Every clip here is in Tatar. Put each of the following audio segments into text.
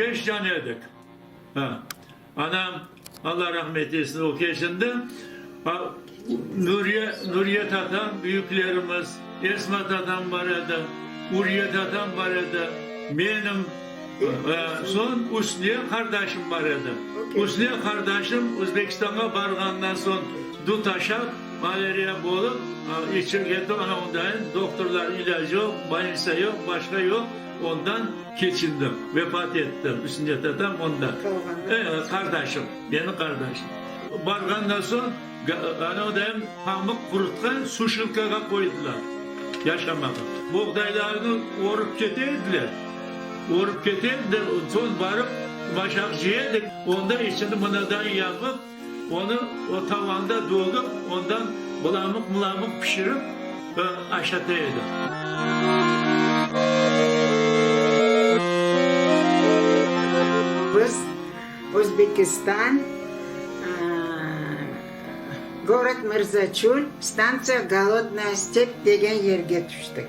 Beş can edik. Ha. Anam, Alla rahmet etsin, o keçindi. Nuriye, Nuriye tatam, büyüklerimiz, Esma tatam bar edi, Uriye tatam bar edi, menim, soñ Üsniye qardaşım bar edi. Üsniye qardaşım Özbekistanğa barğandan soñ dut aşap, malâriya bolıp, içi ketti, ana ondayın doktorlar ilâc yoq, bolnitsa yoq, başqa yoq, ondan keçindi, vefat etti Üsniye tatam onda. Qardaşım, meni qardaşım. Barğandan soñ, ana ondayın pamıq qurutqan suşilkağa qoydılar yaşamağa. Boğdaylarnı orıp kete ediler, orıp kete ediler, soñ barıp başaq cıya edik, onda içini mınadan yapıp, Onı o tavanda dögip, ondan bılamıq-mılamıq pişirip aşata edik. Biz Özbekistan, gorod Mırzaçöl, stantsiya Golodnaya step degen yerge tüştik.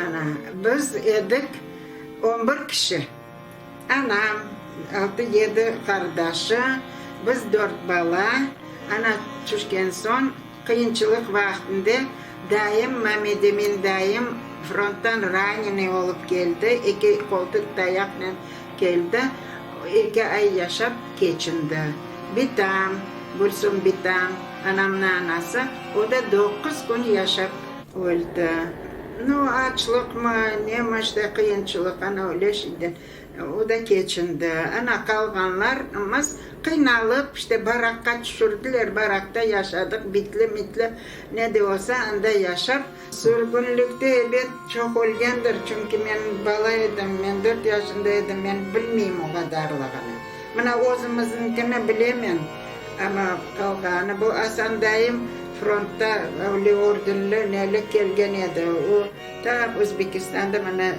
Ana, biz edik on bir kişi. Anam, altı-yedi qardaşı, biz dört bala. Ana tüşken soñ, qıyınçılıq vaqtında dayım, Mamedemin dayım fronttan ranenıy olıp keldi, eki qoltuq tayaqnen keldi, eki ay yaşap keçindi. Bitam, Gülsüm bitam, anamnıñ anası, o da doquz kün yaşap Öldi. Nu, açlıqmı, nemi, işte, qıyınçılıq, ana öyle şeyden o da keçindi. Ana qalğanlarımız qıynalıp, işte, barakqa tüşürdiler, barakta yaşadıq, bitli-mitli, ne de olsa, anda yaşap. Sürgünlikte, ebet, çoq ölgendir, çünki men bala edim, men dört yaşında edim, men bilmeyim o qadarlığını. Mına özümizniñkini bilemen. Amma qalğanı, bu Asan dayım frontta öyle ordenli, neli kelgen edi. O ta Özbekistanda mına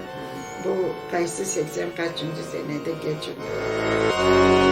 bu qaysı seksen qaçıncı senede keçindi.